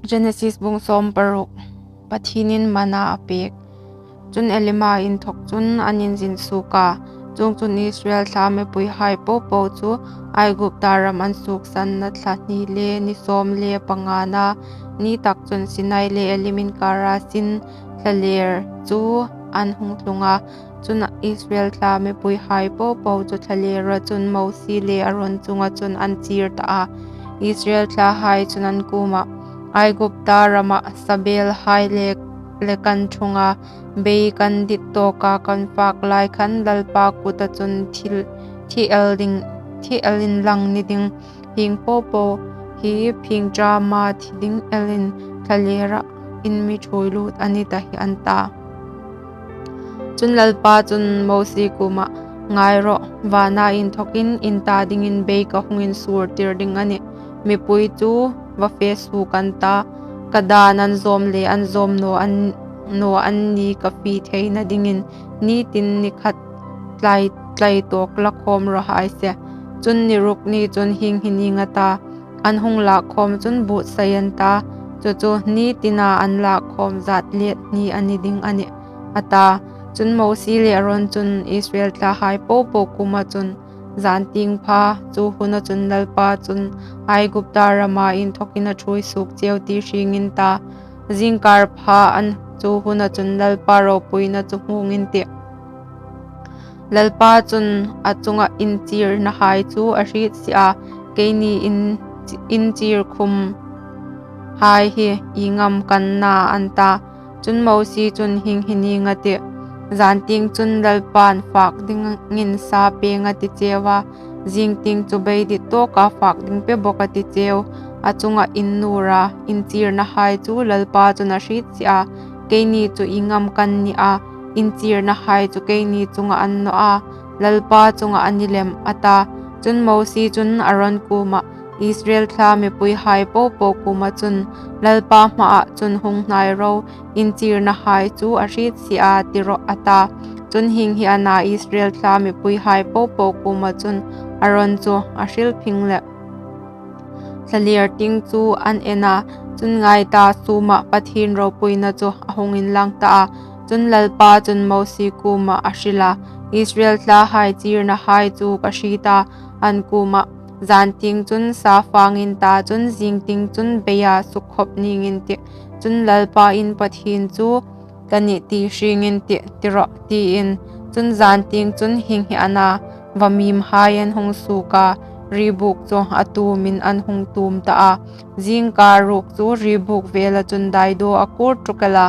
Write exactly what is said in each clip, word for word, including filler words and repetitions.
Genesis bung sawm paruk. Pathienin mana a pêk. Chun Elima inthawk chun an inzin suok a. Chuongchun Israel thla mipuihai popo chu Aigupta ram an suoksana thla hni le ni sawm le pangana ni tak chun Sinai le Elim inkara sin thlalêr chu an hung tlung a. Chun Israel thla mipuihai popo chu thlalêra chun Mosie le Aron chunga chun an chier ta a. Israel thlahai chun an kuomah, Aigupta rama sabelhai le, le kan ṭhunga bei kan dit tawka kan fak lai khan Lalpa kuta chun thil, thi el ding, thi el inlang ni ding, hieng popo hi phingṭama thi ding elin thlalêra in mi ṭhuoi lût a ni ta hi, an ta. Chun Lalpa chun Mosie kuomah, Ngai rawh, vana inthawkin in ta dingin bei ka hung insur tir ding a nih. Mipui chu va fe suok an ta, ka dan an zawm le an zawm naw an, naw an ni ka fie theina dingin, ni tin ni khat tlai, tlai tawk la khawm raw hai se. Chun ni ruk ni chun hieng hi ning a ta, an hung lak khawm chun buotsai an ta, chu chu ni tina an lak khawm zat let hni a ni ding a nih, a ta. Chun Mosie le Aron chun Israel thlahai popo kuoma chun, Zantieng pha chu huna chun Lalpa chun Aigupta rama inthawkin a ṭhuoi suok cheu ti hrieng in ta, zingkar pha an chu huna chun Lalpa ropuina chu hmung in tih. Lalpa chun a chunga in chiernahai chu a hriet si a, keini in, in chier khum hai hi ieng am kan na, an ta. Chun Mosie chun hieng hi ning a tih, Zantieng chun Lalpan fak dingin sa pêng a ti cheu a, zingtieng chu bei dit tawka fak ding pe bawk a ti cheu. A chunga in nura in chiernahai chu Lalpa chun a hriet si a, keini chu ieng am kan ni a, in chiernahai chu keini chunga an naw a, Lalpa chunga a ni lem, a ta. Chun Mosie chun Aron kuomah, Israel thla mipuihai popo kuoma chun, Lalpa hmaa chun hung hnai ro, in chiernahai chu a hriet si a ti rawh, a ta. Chun hieng hi a na, Israel thla mipuihai popo kuoma chun Aron chu a hril phing leh thlalêr tieng chu an en a. Chun ngai ta, sûma Pathien ropuina chu a hung inlang ta a. Chun Lalpa chun Mosie kuomah a hril a, Israel thlahai chiernahai chu ka hriet a, an kuomah, Zantieng chun sa fang in ta, chun zingtieng chun beia sukkhop ning in tih, chun Lalpa in Pathien chu ka nih ti hrieng in tih, ti rawh, tiin. Chun zantieng chun hieng hi a na, vamimhai an hung suok a, ri bûk chu a tuomin an hung tuom ta a. Zingkar ruok chu ri bûk vela chun daidaw a kur tuk el a.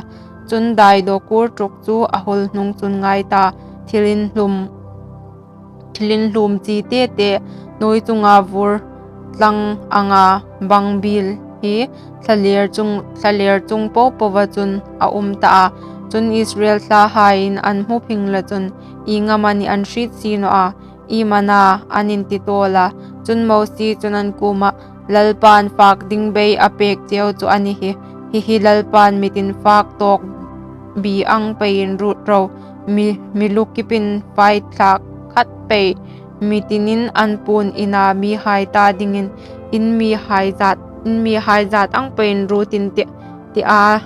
Chun daidaw kur tuk chu a hul hnung chun ngai ta, thil inhlum, thil inhlum chi te te, hnuoi chunga vur tlang anga bang biel hi thlalêr chung, thlalêr chung po poa chun a um ta a. Chun Israel thlahaiin an hmu phing le chun, ieng am a nih an hriet si naw a, iem a na an inti tawl a. Chun Mosie chun an kuomah, Lalpan fak ding bei a pêk cheu chu a ni hi. Hi hi Lalpan mitin fak tawk bi ang peiin ruot ro. Mi, mi lu kipin faithlak khat pei mitinin an puon ina mihai ta dingin in mihai zat, in mihai zat ang peiin ruot in tih, tia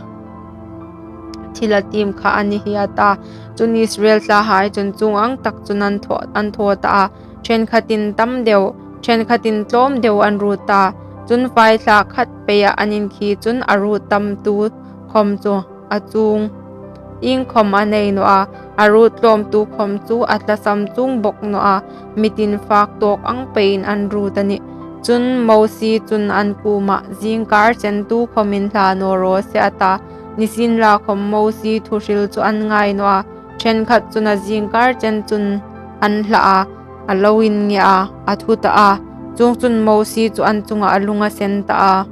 thil a tiem kha a ni hi, a ta. Chun Israel thlahai chun chuong ang tak chun an thaw, an thaw ta a. Ṭhenkhatin tam deu, ṭhenkhatin tlawm deu an ruot ta. Chun faithlak khat peia an inkhie chun a ruot tamtu khawm chu a chuong iengkhawm a nei naw a, a ruot tlawmtu khawm chu a tlasam chuong bawk naw a, mitin fak tawk ang peiin an ruot a nih. Chun Mosie chun an kuomah, Zingkar chentu khawmin hla naw raw se, a ta. Nisienlakhawm Mosie thuhril chu an ngai naw a, ṭhenkhat chun a zingkar chen chun an hla a, a lo innge a, a thu ta a. Chuongchun Mosie chu an chunga a lung a sen ta a.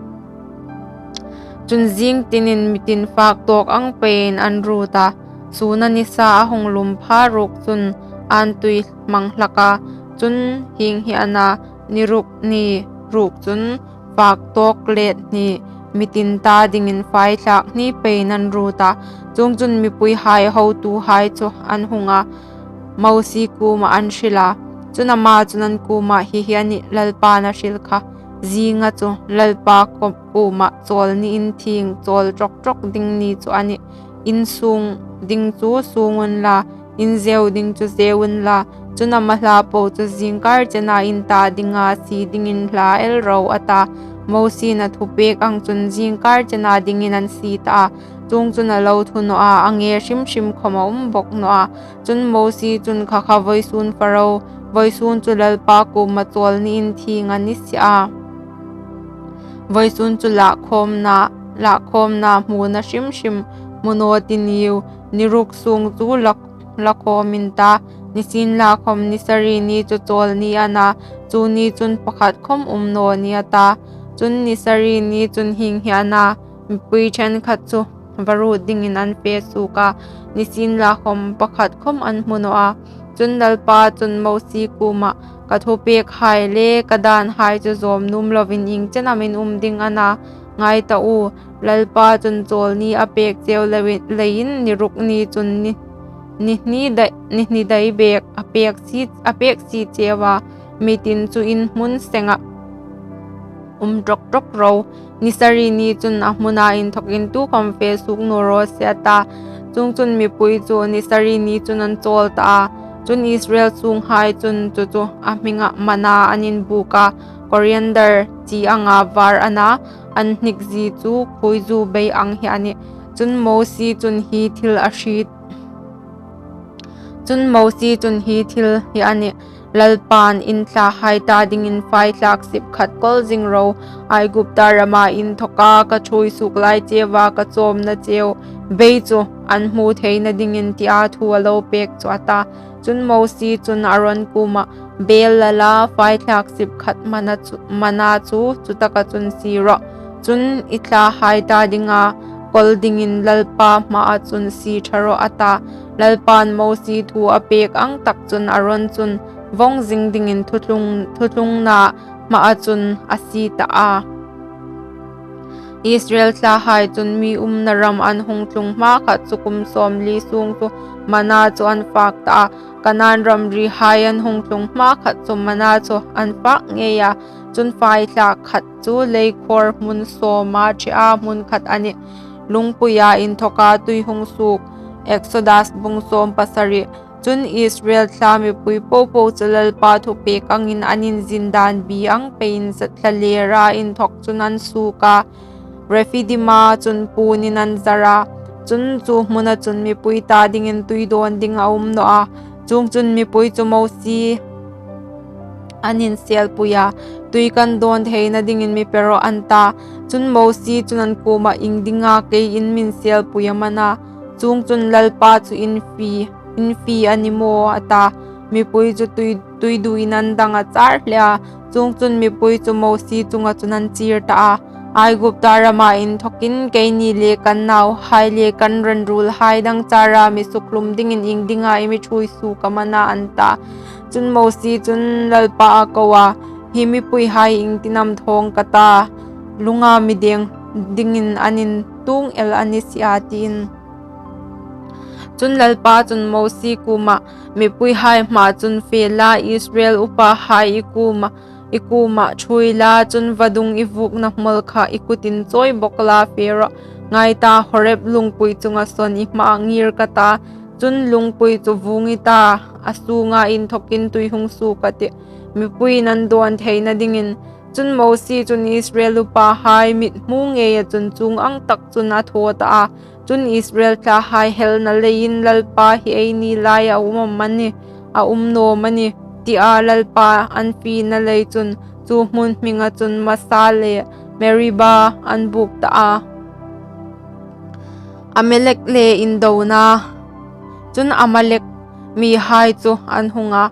Chun zing tinin mitin fak tawk ang peiin an ruot a. Suna nisa a hung lum pha ruok chun an tui hmang hlak a. Chun hieng hi a na, ni ruk ni ruok chun fak tawk let hni, mitin ta dingin faithlak hni peiin an ruot a. Chuongchun mipuihai hotuhai chu an hung a, Mosie kuomah an hril a. Chun ama chun an kuomah, Hi hi a nih Lalpan a hril kha, zinga chu Lalpa kuoma chawlni inthieng, chawl ṭawk ṭawk ding ni chu a nih. In sung ding chu sung unla, in zeu ding chu zeu unla, chun a ma hla po chu zingkar chena in ta dinga sie dingin hla el ro, a ta. Mosie'n a thupêk ang chun zingkar chena dingin an sie ta a, chuongchun a lo thu naw a, a nge hrim hrim khawm a um bawk naw a. Chun Mosie chun, Kha kha, vawisun fak ro, vawisun chu Lalpa kuoma chawlni inthieng a ni si a. Vawisun chu lakhawmna, lakhawmna hmuna hrim hrim hmu naw ti niu, ni ruk sung chu la, lakhawm in ta, nisienlakhawm ni sari ni chu chawlni a na, chu ni chun pakhat khawm um naw nih, a ta. Chun ni sari ni chun hieng hi a na, mipui ṭhenkhat chu va ruot dingin an fe suok a, nisienlakhawm pakhat khawm an hmu naw a. Chun Lalpa chun Mosie kuomah, Ka thupêkhai le ka dânhai chu zâwm nuom lovin ieng chen am in um ding a na? Ngai ta u, Lalpa chun chawlni a pêk cheu leiin ni ruk ni chun ni, ni hni dai, ni hni dai bêk a pêk si, a pêk si cheu a, mi tin chu in hmun sengah um ṭawk ṭawk ro. Ni sari ni chun a hmuna inthawkin tukhawm fe suok naw raw se, a ta. Chuongchun mipui chu ni sari ni chun an chawl ta a. Chun Israel sunghai chun chu chu a hmingah manna an inbûk a, koriander chi anga vâr a na, an hnik zie chu khuoizu bei ang hi a nih. Chun Mosie chun hi thil a hriet Chun Mosie chun hi thil hi a nih, Lalpa'n, In thlahai ta dingin faithlak sip khat kawl zing ro, Aigupta rama inthawka ka ṭhuoi suok lai cheua ka châwmna cheu bei chu an hmu theina dingin, tia thu a lo pêk chu, a ta. Chun Mosie chun Aron kuomah, Bêl la la, faithlak sip khat manna chu, manna chu chutaka chun sie rawh. Chun i thlahai ta dinga kawl dingin Lalpa hmaa chun sie ṭha rawh, a ta. Lalpa'n Mosie thu a pêk ang tak chun Aron chun vawng zing dingin thuthlung, thuthlungna hmaa chun a sie ta a. Israel thlahai chun mi umna ram an hung tlung hma khat chu kum sawmli sung chu manna chu an fak ta a. Kanaan ramrihai an hung tlung hma khat chu manna chu an fak ngei a. Chun faithlak khat chu leikhawr hmun sawma ṭhea hmun khat a nih, lungpuia inthawka tui hung suok. Exodus bung sawm pasari. Chun Israel thla mipui popo chu Lalpa thupêk angin an inzin dân bi ang peiin thlalêra inthawk chun an suok a, Rephidima chun puonin an zar a. Chun chu hmuna chun mipui ta dingin tui dâwn ding a um naw a. Chuongchun mipui chu Mosie an inselpui a, Tui kan dâwn theina dingin mi pe rawh, an ta. Chun Mosie chun an kuomah, Iengdinga keiin min selpui am a na? Chuongchun Lalpa chu in fie, in fie a ni maw? a ta. Mipui chu tui, tui duin an dang a châr hle a. Chuongchun mipui chu Mosie chunga chun an chier ta a, Aigupta rama inthawkin keini le kan nauhai le kan ran ruolhai dang châra mi sukhlum dingin iengdinga i mi ṭhuoi suok am a na? an ta. Chun Mosie chun Lalpa a ko a, Hi mipuihai iengtin am thawng ka ta, lunga mi deng dingin an intuong el a ni si a, tiin. Chun Lalpa chun Mosie kuomah, Mipuihai hmaa chun fe la, Israel upahai i kuoma, i kuomah ṭhuoi la, chun vadung i vuokna hmawl kha i kutin chawi bawk la fe rawh. Ngai ta, Horeb lungpui chunga sawn i hmaa ngîr ka ta, chun lungpui chu vuong i ta, a sunga inthawkin tui hung suok ka tih, mipuiin an dâwn theina dingin. Chun Mosie chun Israel upahai mithmu ngeia chun chuong ang tak chun a thaw ta a. Chun Israel thlahai helna leiin Lalpa hi eini lai a um am a ni, a um naw am a ni, tia Lalpa an fiena lei chun chu hmun hminga chun Masa le Meriba an bûk ta a. Amalek le indona. Chun Amalek mihai chu an hung a,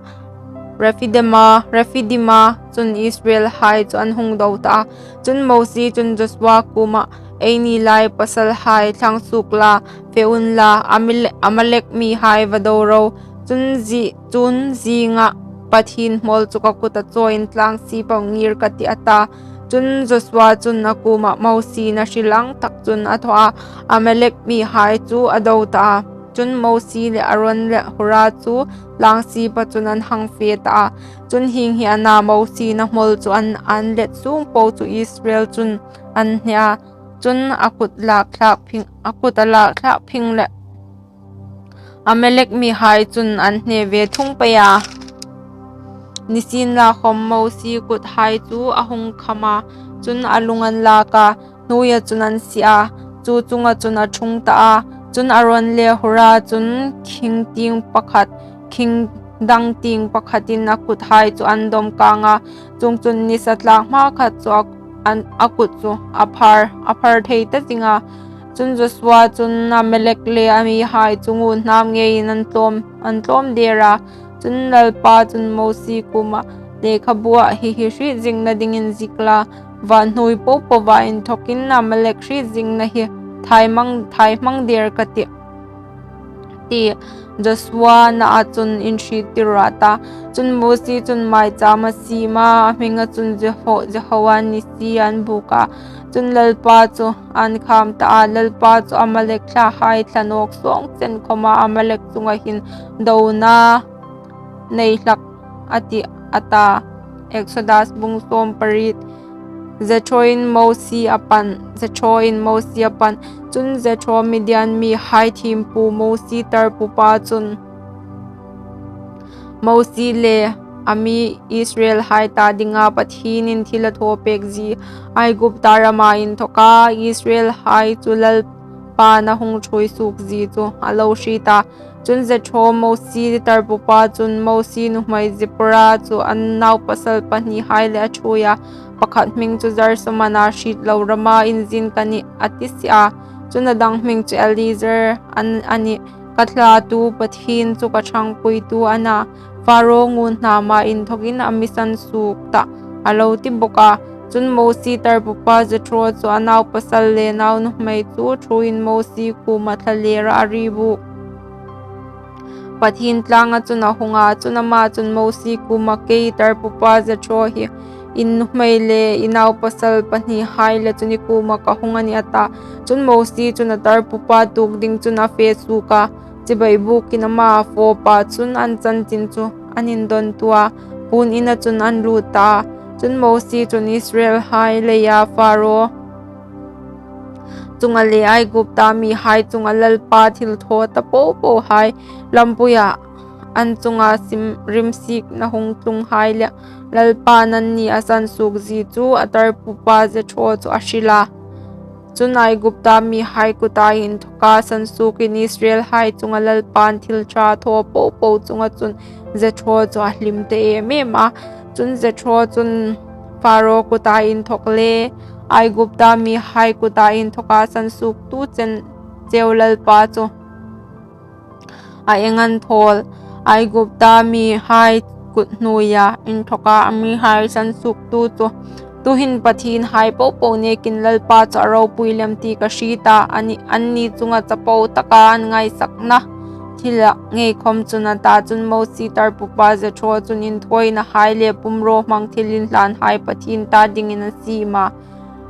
Rephidima, Rephidima chun Israelhai chu an hung do ta a. Chun Mosie chun Josua kuomah, Eini lai pasalhai thlang suok la, fe unla, Amale-, Amalek mihai va do ro. Chun zi-, chun zinga Pathien hmawl chu ka kuta chawiin tlâng sipah ngîr ka tih, a ta. Chun Josua chun a kuomah Mosie'n a hril ang tak chun a thaw a, Amalek mihai chu a do ta a. Chun Mosie le Aron le Hur chu tlâng sîpa chun an hang fe ta a. Chun hieng hi a na, Mosie in a hmawl chu an, an let sûng po chu Israel chun an hne a. Chun a kut lâk thlâk phing, a kut a lâk thlâk phing leh Amalek mihai chun an hne ve thung pei a. Nisienlakhawm Mosie kuthai chu a hung kham a, chun a lung an lâk a, hnuoia chun an sie a, chu chunga chun a ṭhung ta a. Chun Aron le Hur chun khing tieng pakhat, khing dang tieng pakhatin a kuthai chu an dawm kâng a, chuongchun nisa tlâk hmakhat chu a, an, a kut chu a phar, a phar thei ta zing a. Chun Josua chun Amalek le a mihai chu ngûn hnâm ngeiin an tlâwm, an tlâwm dêr a. Chun Lalpa chun Mosie kuomah, Lekhabua hi hi hriet zingna dingin ziek la, van hnuoi po poa inthawkin Amalek hriet zingna hi thai hmang, thai hmang dêr ka tih, ti Josua naa chun inhriettir rawh, a ta. Chun Mosie chun maichâm a siem a, a hminga chun Jeho-, Jehoa Nissi an bûk a. Chun Lalpa chu an khâm ta a, Lalpa chu Amalek thlahai thla nâwk sâwng chen khawma Amalek chunga hin dona nei hlak a tih, a ta. Exodus bung sâwm pariet. Jethroin Mosie a pan, Jethroin Mosie a pan. Chun Jethro Midian mihai thiempu Mosie tarpupa chun Mosie le a mi Israelhai ta dinga Pathienin thil a thaw pêk zie, Aigupta rama inthawka Israelhai chu Lalpain a hung ṭhuoi suok zie chu a lo hriet a. Chun Jethro Mosie tarpupa chun Mosie nuhmei Zipporah chu a naupasal pahnihai leh a ṭhuoi a, pakhat hming chu Gersom a na, hriet loh rama inzin ka nih a ti si a. Chun a dang hming chu Eliezer a nih, ka thlatu Pathien chu ka ṭhangpuitu a na, Pharaoh ngûn hnâma inthawkin a mi sansuok tah, a lo ti bawk a. Chun Mosie tarpupa Jethro chu a naupasal le naunuhmei chu ṭhuoiin Mosie kuoma thlalêra a ri bûk Pathien tlânga chun a hung a. Chun ama chun Mosie kuomah, Kei tarpupa Jethro hi i nuhmei le i naupasal pahnihai le chun i kuomah ka hung a nih, a ta. Chun Mosie chun a tarpupa tuok ding chun a fe suok a, chibai bûkin ama fâwpa chun an chanchin chu an indontu a, puon ina chun an lût ta a. Chun Mosie chun Israelhai leia Pharaoh chunga le Aigupta mihai chunga Lalpa thilthawthei po pohai, lampuia an chunga sim rimsikna hung tlunghai le Lalpain anni a sansuok zie chu a tarpupa Jethro chu a hril a. Chun Aigupta mihai kuta inthawka sansuokin Israelhai chunga Lalpain thil ṭha thaw po po chunga chun Jethro chu a hlim ta em em a. Chun Jethro chun Pharaoh kuta inthawk le Aigupta mihai kuta inthawka sansuoktu chen cheu Lalpa chu a eng an thawl, Aigupta mihai kut hnuoia inthawka a mihai sansuoktu chu, Tuhin pathienhai po po nêkin Lalpa chu a ropui lem ti ka hriet a, anni, anni chunga chapo taka an ngaisakna thila ngei khawm chun, a ta. Chun Mosie tarpupa Jethro chun inthawinahai le pumrawhmang thilinhlânhai Pathien ta dingin a siem a.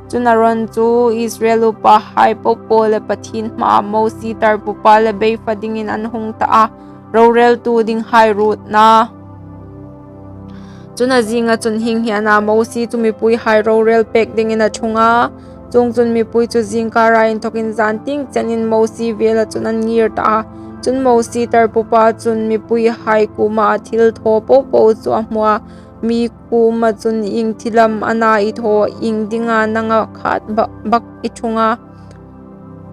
Chun Aron chu Israel upahai po po le Pathien hmaa Mosie tarpupa le beifa dingin an hung ta a, rorêltu dinghai ruotna. Chun a zînga chun hieng hi a na, Mosie chu mipuihai rorêl pêk dingin a ṭhung a. Chuongchun mipui chu zîngkâra inthawkin zântieng chenin Mosie vêla chun an ngîr ta a. Chun Mosie tarpupa chun mipuihai kuoma a thil thaw po po chu a hmu a, mi kuoma chun, Ieng thil am a na i thaw, iengdinga nanga khat bak, bak i ṭhung a?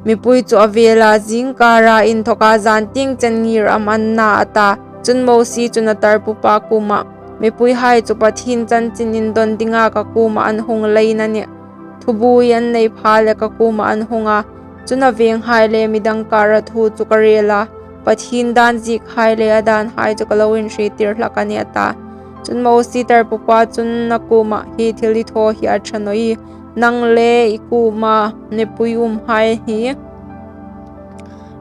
Mipui chu a vêla zîngkâra inthawka zântieng chen ngîr am an na? a ta. Chun Mosie chun a tarpupa kuomah, Mipuihai chu Pathien chanchin indon dinga ka kuoma an hung leiin a nih. Thubuoi an nei pha leh ka kuoma an hung a. Chun a vênghai le midang kâra thu chu ka rêl a, Pathien dân ziekhai le a dânhai chu ka lo inhriettir hlak a nih, a ta. Chun Mosie tarpupa chun a kuomah, Hi thil i thaw hi a ṭha naw ie, nang le i kuoma mipui umhai hi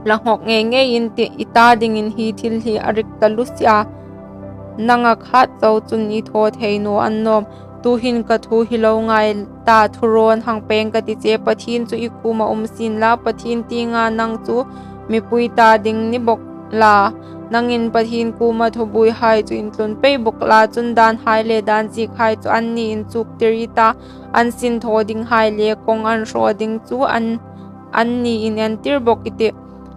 la nghawk ngei ngei in tih, i ta dingin hi thil hi a rik taluo si a, nanga khat chau chun i thaw thei naw annâwm. Tuhin ka thu hi lo ngai ta, thurawn hang pêng ka ti che, Pathien chu i kuoma um sien la, Pathien tienga nang chu mipui ta ding ni bawk la. Nangin Pathien kuoma thubuoihai chu intlun pei bawk la, chun dânhai le dânzikhai chu anni inchuktir i ta, an sinthaw dinghai le kawng an hraw ding chu an, anni inentir bawk i tih.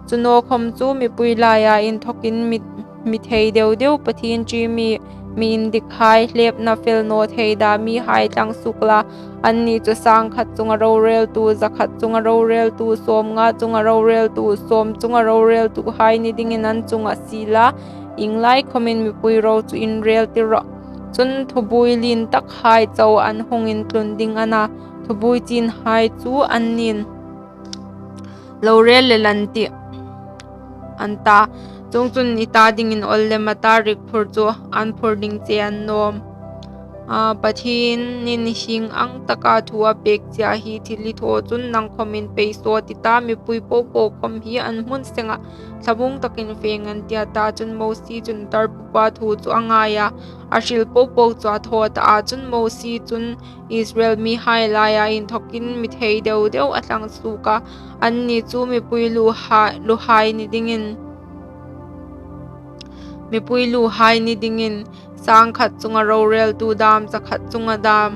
Chu naw khawm chu mipui laia inthawkin mi, mi thei deu deu, Pathien ṭi mi, mi indikhai, hlêpna fel naw thei da mihai tlang suok la. Anni chu sâng khat chunga rorêltu, za khat chunga rorêltu, sâwmnga chunga rorêltu, sâwm chunga rorêltuhai ni dingin an chungah sie la, ieng lai khawmin mipui ro chu inrêltir rawh. Chun thubuoi lien takhai chau an hung intlun ding a na, thubuoi chinhai chu anniin lo rêl lem an tih, an ta. Chuongchun i ta dingin awl le mata rik phur chu an phur ding che an nâwm. A, Pathienin hieng ang taka thu a pêk che a, hi thil hi thaw chun nang khawmin pei sawt i ta, mipui po po khawm hi an hmun sengah thlamuong takin fêng an tih, a ta. Chun Mosie chun tarpupa thu chu a ngai a, a hril po po chu a thaw ta a. Chun Mosie chun Israel mihai laia inthawkin mi thei deu deu a tlang suok a, anni chu mipui luha-, luhai ni dingin, mipui luhai ni dingin, sâng khat chunga rorêltu dâm, za khat chunga dâm,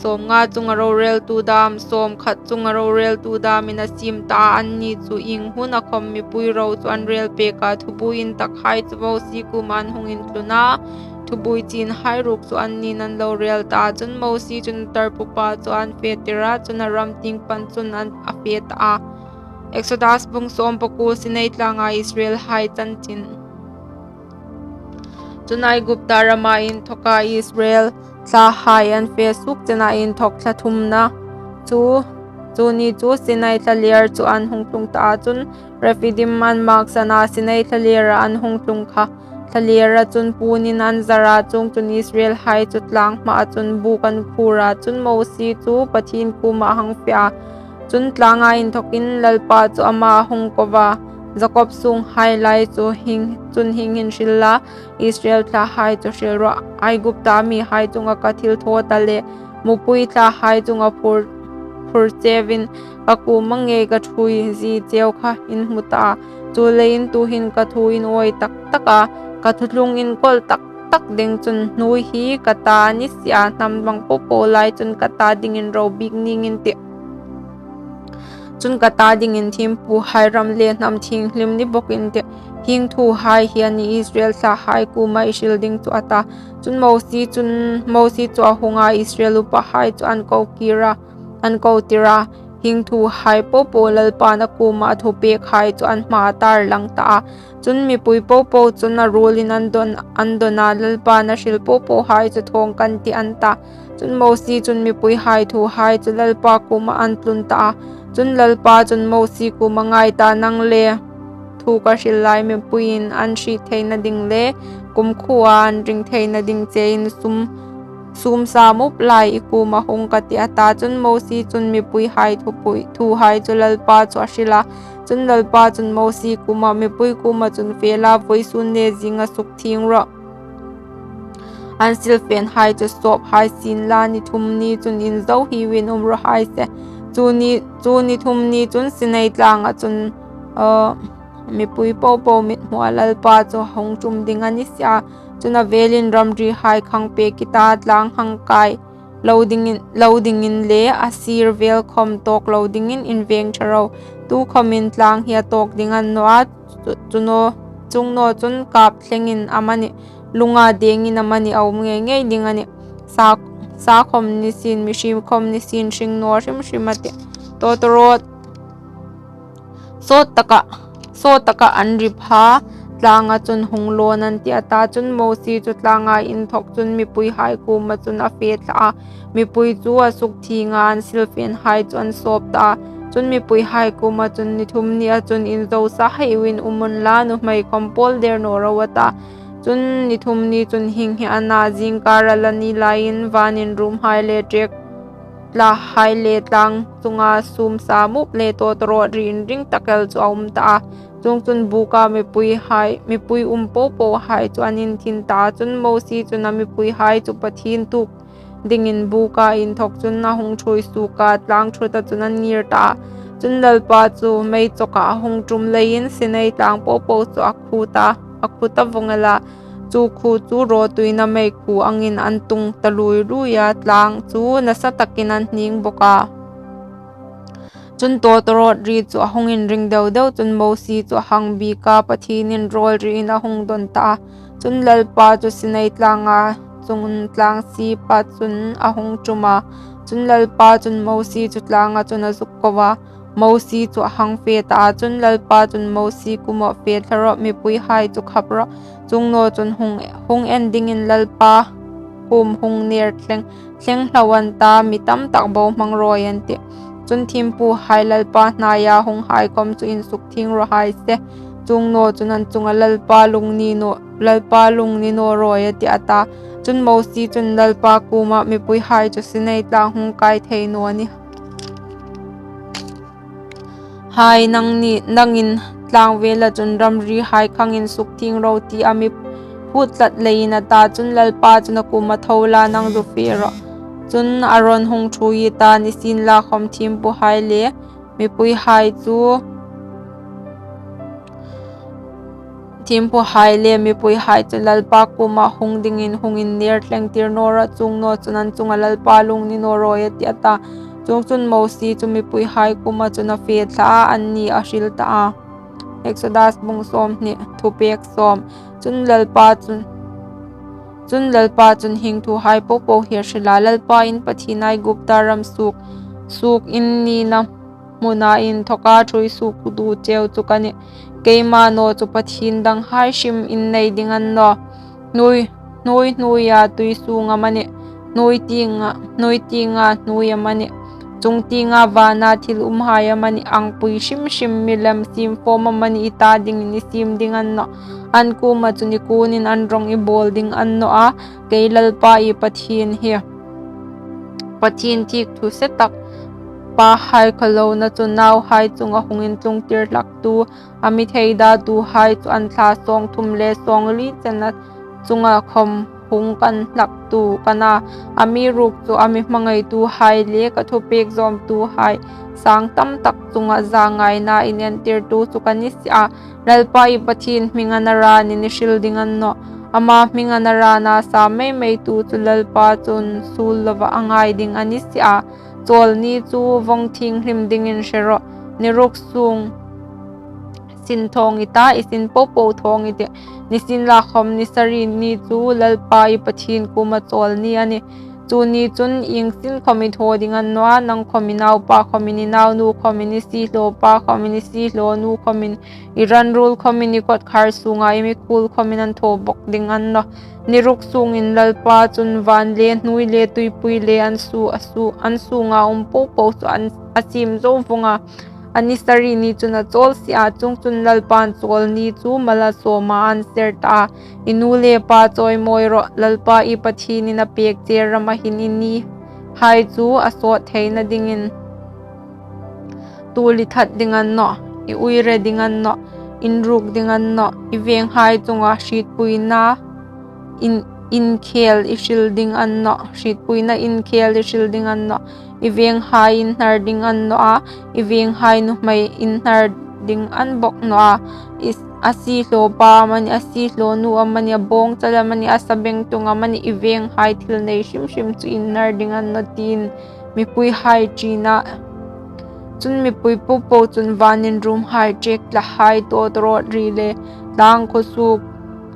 sâwmnga chunga rorêltu dâm, sâwm khat chunga rorêltu dâmin a siem ta a. Anni chu ieng huna khawm mipui ro chu an rêlpêk a, thubuoi intakhai chu Mosie kuomah an hung intlun a, thubuoi chinhai ruok chu anniin an lo rêl ta. Chun Mosie chun tarpupa chu an fetir a, chun a ram tieng pan chun an, a fe ta a. Exodus bung sâwm pakuo. Sinai tlânga Israelhai chanchin. Chun Aigupta rama inthawka Israel thlahai an fe suok chena inthawk thla thumna chu, chu ni chu Sinai thlalêr chu an hung tlung ta a. Chun Rephidim an mâksan a, Sinai thlalêra an hung tlung kha, thlalêra chun puonin an zar a. Chuongchun Israelhai chu tlâng hmaa chun bûk an phur a. Chun Mosie chu Pathien kuomah a hang fe a, chun tlânga inthawkin Lalpa chu ama a hung ko a, Jakob sûnghai lai chu hieng, chun hieng hin hril la, Israel thlahai chu hril rawh: Aigupta mihai chunga ka thilthaw ta le mipui thlahai chunga phur, phur cheuin ka kuoma ngei ka ṭhuoi zie cheu kha in hmu ta a. Chuleiin tuhin ka thu in awi tak tak a, ka thuthlung in kawl tak tak ding chun hnuoi hi ka ta ni si a, hnam dang po po lai chun ka ta dingin ro bik nîng in tih. Chun ka ta dingin thiempuhai ram le hnam thienghlim ni bawk in tih. Hieng thuhai hi a nih Israel thlahai kuoma i hril ding chu, a ta. Chun Mosie chun, Mosie chu a hung a, Israel upahai chu an ko kir a, an ko tir a, hieng thuhai po po Lalpan a kuoma a thupêkhai chu an hmaa a târlang ta a. Chun mipui po po chun a ruolin an dawn, an dawn a, Lalpan a hril po pohai chu thawng kan tih an ta. Chun Mosie chun mipuihai thuhai chu Lalpa kuoma an tlun ta a. Chun Lalpa chun Mosie kuoma, Ngai ta, nang le thu ka hril lai mipuiin an hriet theina ding le kumkhuoa an ring theina ding chein sum, sum sa mup lai i kuoma hung ka tih, a ta. Chun Mosie chun mipuihai thupui, thuhai chu Lalpa chu a hril a. Chun Lalpa chun Mosie kuoma, Mipui kuoma chun fe la, vawisun le zinga sukthieng rawh. An silfênhai chu sawp hai sien la, ni thum ni chun inzo hieuin um raw hai se. Chu ni, chu ni thum ni chun Sinai tlânga chun, uh, mipui po po mithmua Lalpa chu hung ṭum ding a ni si a. Chun a vêlin ramrihai khang pêk i ta, tlâng hang kai lo dingin, lo dingin le a sîr vêl khawm tâwk lo dingin invêng ṭha ro. Tukhawmin tlâng hi a tâwk ding a ni naw a, chu, chu naw, chuong naw chun kâp thlengin amanih, lunga dêngin amanih a um ngei ngei ding a nih. Sa, sa khawm ni sien, mihriem khawm ni sien, hring naw hrim hrim a tih. Tawtawrawt sawt taka, sawt taka an ri pha, tlânga chun hung lawn an tih, a ta. Chun Mosie chu tlânga inthawk chun mipuihai kuoma chun a fe thla a, mipui chu a sukthieng a, an silfênhai chu an sawp ta a. Chun mipuihai kuoma chun, Ni thum nia chun inzo sa hieuin um unla, nuhmei khawm pâwl dêr naw ro, a ta. Chun ni thum ni chun hieng hi a na, zîngkâra la ni laiin vân inrûmhai le ṭêk tlahai le tlâng chunga sum sa mup le tawtawrawt ri inring tak el chu a um ta a. Chuongchun bûka mipuihai, mipui um po pohai chu an inthin ta a. Chun Mosie chun a mipuihai chu Pathien tuok dingin bûka inthawk chun a hung ṭhuoi suok a, tlâng ṭhuta chun an ngîr ta a. Chun Lalpa chu mei chawka a hung ṭum leiin Sinai tlâng po po chu a khu ta, a khu ta vawng el a. Chu khu chu rawtuina meikhu angin an tung ta lui lui a, tlâng chu nasa takin an hning bawk a. Chun tawtawrawt ri chu a hung inring deu deu chun Mosie chu a hang biek a, Pathienin rawl riin a hung dawn ta a. Chun Lalpa chu Sinai tlânga chun tlâng sipa chun a hung ṭum a. Chun Lalpa chun Mosie chu tlânga chun a zuk ko a, Mosie chu a hang fe ta a. Chun Lalpa chun Mosie kuomah, Fe thla rawh, mipuihai chu khap rawh, chuong naw chun hung, hung en dingin Lalpa kuom hung ner thleng, thleng hlau an ta, mi tam tak bohmang rawi an tih. Chun thiempuhai Lalpa hnaia hunghai khawm chu insukthieng raw hai se, chuong naw chun an chunga Lalpa lung ni naw, Lalpa lung ni naw rawi a tih, a ta. Chun Mosie chun Lalpa kuomah, Mipuihai chu Sinai tlâng hung kai thei naw ni hai nangni, nangin tlâng vela chun ramrihai khang insukthieng ro tia mi phut tlat leiin a ta. Chun Lalpa chun a kuomah, Tho la, nang zu fe rawh. Chun Aron hung ṭhuoi ta, nisienlakhawm thiempuhai le mipuihai chu, thiempuhai le mipuihai chu Lalpa kuomah hung dingin hung inner thlengtir naw rawh, chuong naw chun an chunga Lalpa lung ni naw rawi a tih, a ta. Chuongchun Mosie chu mipuihai kuoma chun a fe thla a, anni a hril ta a. Exodus bung sawmhni, thupek sawm. Chun Lalpa chun, chun Lalpa chun hieng thuhai po po hi a hril a, Lalpa in Pathien Aigupta ram suok, suok in nina hmuna inthawka ṭhuoi suoktu cheu chu ka nih. Keima naw chu pathien danghai hrim in nei ding a ni naw. Hnuoi, hnuoi hnuoia tui sung amanih, hnuoi tienga, hnuoi tienga hnuoi amanih, chung tienga vana thil umhai amanih, angpui hrim hrim, milem siem fawm amanih i ta dingin i siem ding a ni naw. An kuoma chun i kuonin an rawng i bawl ding a ni naw a, kei Lalpa i Pathien hi Pathien thik thu se tak, pahai khawhlona chu nauhai chunga hung intlungtir hlaktu, a mi theidatuhai chu an thla sawngthum le sawngli chena chunga khawm hung kan hlaktu ka nih a. Amiruokchu a mi hmangaituhai le ka thupek zawmtuhai sang tam tak chunga zangaina inentirtu chu ka ni si a. Lalpa i Pathien hming a naranin i hril ding a ni naw. Ama hming a narana sa mei meitu chu Lalpa chun suol lova a ngai ding a ni si a. Chawlni chu vawng thienghlim dingin hre rawh. Ni ruk sung sin thawng i ta, i sin po po thawng i tih. Nisienlakhawm ni sari ni chu Lalpa i Pathien kuoma chawlni a nih. Chu ni chun ieng sin khawm i thaw ding a ni naw a, nang khawmin, i naupa khawmin, i naunu khawmin, i siehlawpa khawmin, i siehhlawnu khawmin, i ran ruol khawmin, i kawtkhar sunga i mikhuol khawmin an thaw bawk ding a ni naw. Ni ruk sungin Lalpa chun van le hnuoi le tuipui le an su, a su, an sunga um po po chu an, a siem zo vawng a. A ni sari ni chun a chawl si a, chuongchun Lalpan chawlni chu mal a sawma an ser ta a. I nu le pa chawimawi rawh, Lalpa i Pathienin a pek che rama hin i nihai chu a sawt theina dingin tuol i that ding a ni naw, i uire ding a ni naw, inruk ding a ni naw, i venghai chunga hrietpuina in, inkhel i hril ding a ni naw, hrietpuina inkhel i hril ding a ni naw, i venghai inhnar ding a ni naw a, i venghai nuhmei inhnar ding a ni bawk naw a, i, a siehlawpa amanih, a siehhlawnu amanih, a bawngchal amanih, a sabengtung amanih, i venghai thil nei hrim hrim chu inhnar ding a ni naw tiin mipuihai ṭi a. Chun mipui po po chun vanin rumhai, ṭek tlahai, tawtawrawt ri le tlâng khuo suok,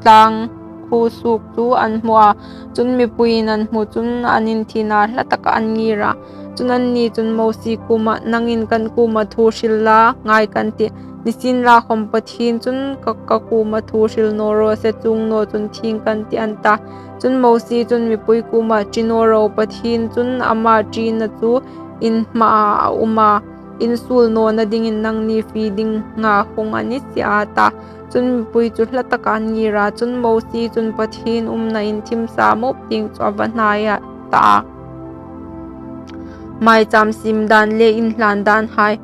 tlâng khuo suok chu an hmu a. Chun mipuiin an hmu chun an inthieng a, hla taka an ngir a. Chun anni chun Mosie kuomah, Nangin kan kuoma thu hril la, ngai kan tih. Nisienlakhawm Pathien chun ka, ka kuoma thu hril naw raw se, chuong naw chun thieng kan tih, an ta. Chun Mosie chun mipui kuomah, Ṭi naw ro, Pathien chun ama ṭina chu in hmaa a um a, in suol nawna dingin nangni fie dinga hung a ni si a, a ta. Chun mipui chu hla taka an ngir a. Chun Mosie chun Pathien umna inthim sa mop tieng chu a va hnai a ta a. Maicham siem dan le inhlan dan hai.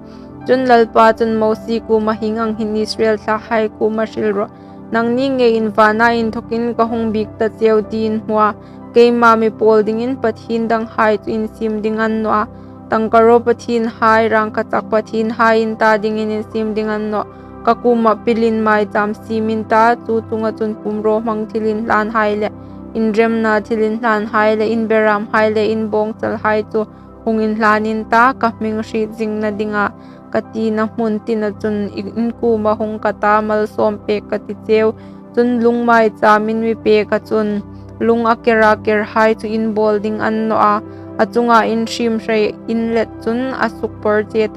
Chun Lalpa chun Mosie kuomah, Hieng ang hin Israel thlahai kuomah hril rawh, Nangni ngeiin vana inthawkin ka hung biek ta cheu tiin hmu a, keima mi pawl dingin pathien danghai chu in siem ding a ni naw a. Tangkaruo pathienhai, rângkachak pathienhai in ta dingin insiem ding a ni nawh. Ka kuomah pilin maichâm siem in ta, chu chunga chun pumrawhmang thilinhlânhai le, in remna thilinhlânhai le, in berâmhai le in bâwngchalhai chu hung inhlân in ta, ka hming hriet zingna dinga ka tina hmun tina chun in kuoma hung ka ta, malsâwmpêk ka ti cheu. Chun lung maichâmin mi pêka chun lung a kera kerhai chu in bâwl ding a ni nawh a, a chunga in hriem hrei inlet chun a sukpawr che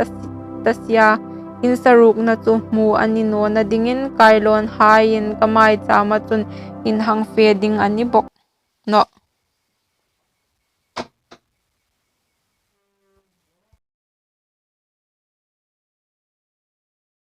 ta si a, in saruokna chu hmu a ni nawna dingin kailâwnhaiin ka maichâma chun in hang fe ding a ni bawk nawh.